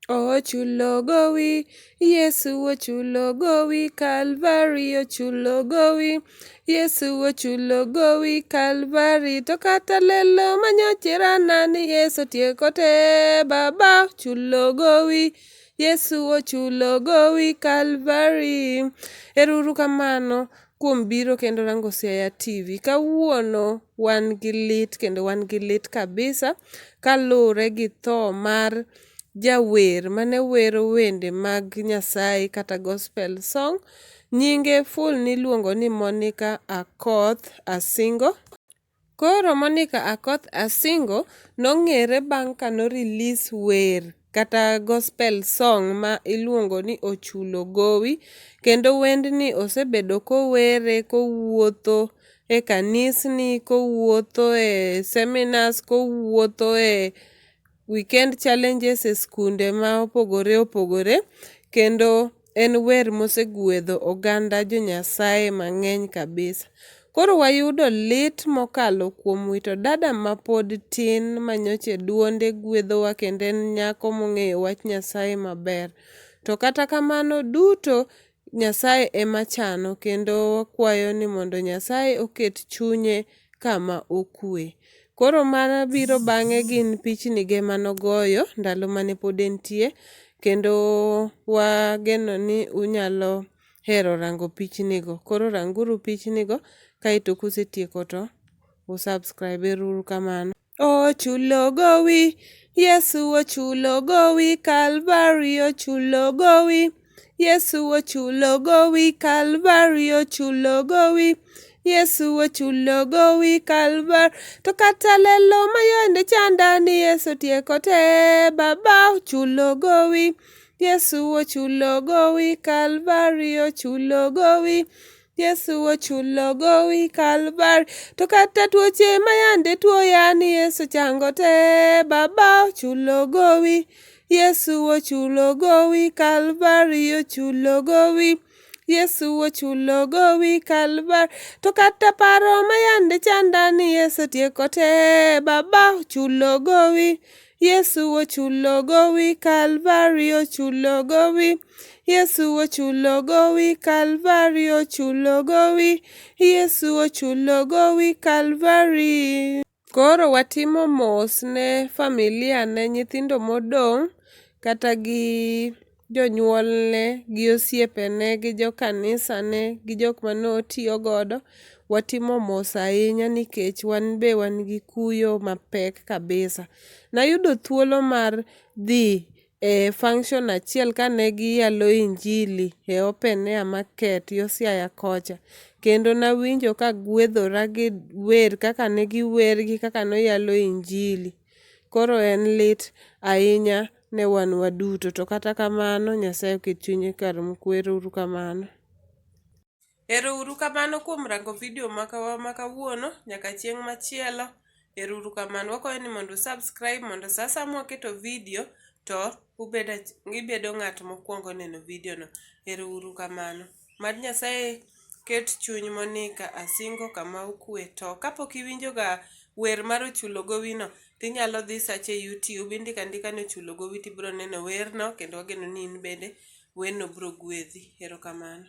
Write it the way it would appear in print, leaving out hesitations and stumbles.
Ochulo gowi, Yesu ochulo gowi, Kalvari ochulo gowi, Yesu ochulo gowi, Kalvari. To kata lelo manyocherana ni Yesu otieko te, Baba ochulo gowi, Yesu ochulo gowi, Kalvari. Ero uru kamano kuom biro kendo rango Siaya TV. Kawuono wan gi lit kendo wan gi lit kabisa kaluwre gi tho mar jawer mane wero wende mag Nyasaye kata gospel song. Nyinge full niluongo ni Monica Akoth Asingo. Koro Monica Akoth Asingo nong'ere bang' ka no release wer kata gospel song ma iluongo ni Ochulo Gowi. Kendo wendni osebedo kowere kowuotho e kanisni, kowuotho e seminars, kowuotho e weekend challenges e skunde ma opogore opogore. Kendo en wer mosegwedho oganda jo Nyasaye mang'eny kabisa. Koro wayudo lit mokalo kuom wito dada mapod tin manyocha duonde gwedhowa kendo en nyako mong'eyo wach Nyasaye maber. To kata kamano duto Nyasaye ema chano kendo wakwayo ni mondo Nyasaye oket chunye kama okwe. Koro mana biro bang'e gin pichni ge manogoyo ndalo mane pod entie kendo wageno ni unyalo hero rango pichni go. Koro ranguru pichni go kaeto kusetieko to u subscribe. Ero uru kamano. Ochulo gowi, Yesu ochulo gowi, Kalvari ochulo gowi, Yesu ochulo gowi, Kalvari ochulo gowi, Yesu ochulo gowi, Kalvari. To kata lelo mayonde chanda ni Yesu otieko te, Baba ochulo gowi, Yesu ochulo gowi, Kalvari ochulo gowi. Yesu ochulo gowi Kalvari. To kata tuoche mayande tuoya ni Yesu chango te, Baba ochulo gowi. Yesu ochulo gowi, Kalvari ochulo gowi. Yesu ochulo gowi Kalvari. To kata paro mayande chanda ni Yesu otieko te, Baba ochulo gowi. Yesu ochulo gowi, Kalvari ochulo gowi. Yesu ochulo gowi, Kalvari ochulo gowi. Yesu ochulo gowi, Kalvari. Koro watimo mos ne familia ne nyithindo modong' kata gi jonyuolne gi osiepene gi jokanisane gi jok mane otiyo godo. Watimo mos ahinya nikech wan be wan gi kuyo mapek kabisa. Nayudo thuolo mar dhi e function achiel kane giyalo injili e open air market yo Siaya kocha. Kendo nawinjo kagwedhora gi wer kaka ne giwer gi kaka noyalo injili. Koro en lit ahinya ne wan waduto. To kata kamano Nyasaye oket chunye kar mokwe. Ero uru kamano. Ero uru kamano kuom rango video ma kawuono. Nyaka chieng' machielo. Ero uru kamano. Wakwayo ni mondo u subscribe mondo sa asaya mwaketo video to ibedo ng'at mokwongo neno video no. Ero uru kamano. Mad Nyasaye ket chuny Monica Asingo kama okwe. To kapok iwinjo ga wer mar Ochulo Gowi no, tinyalo dhi search e YouTube, indiko andika ni Ochulo Gowi tibiro neno werno kendo wageno ni in bende werno biro gwedhi. Erokamano.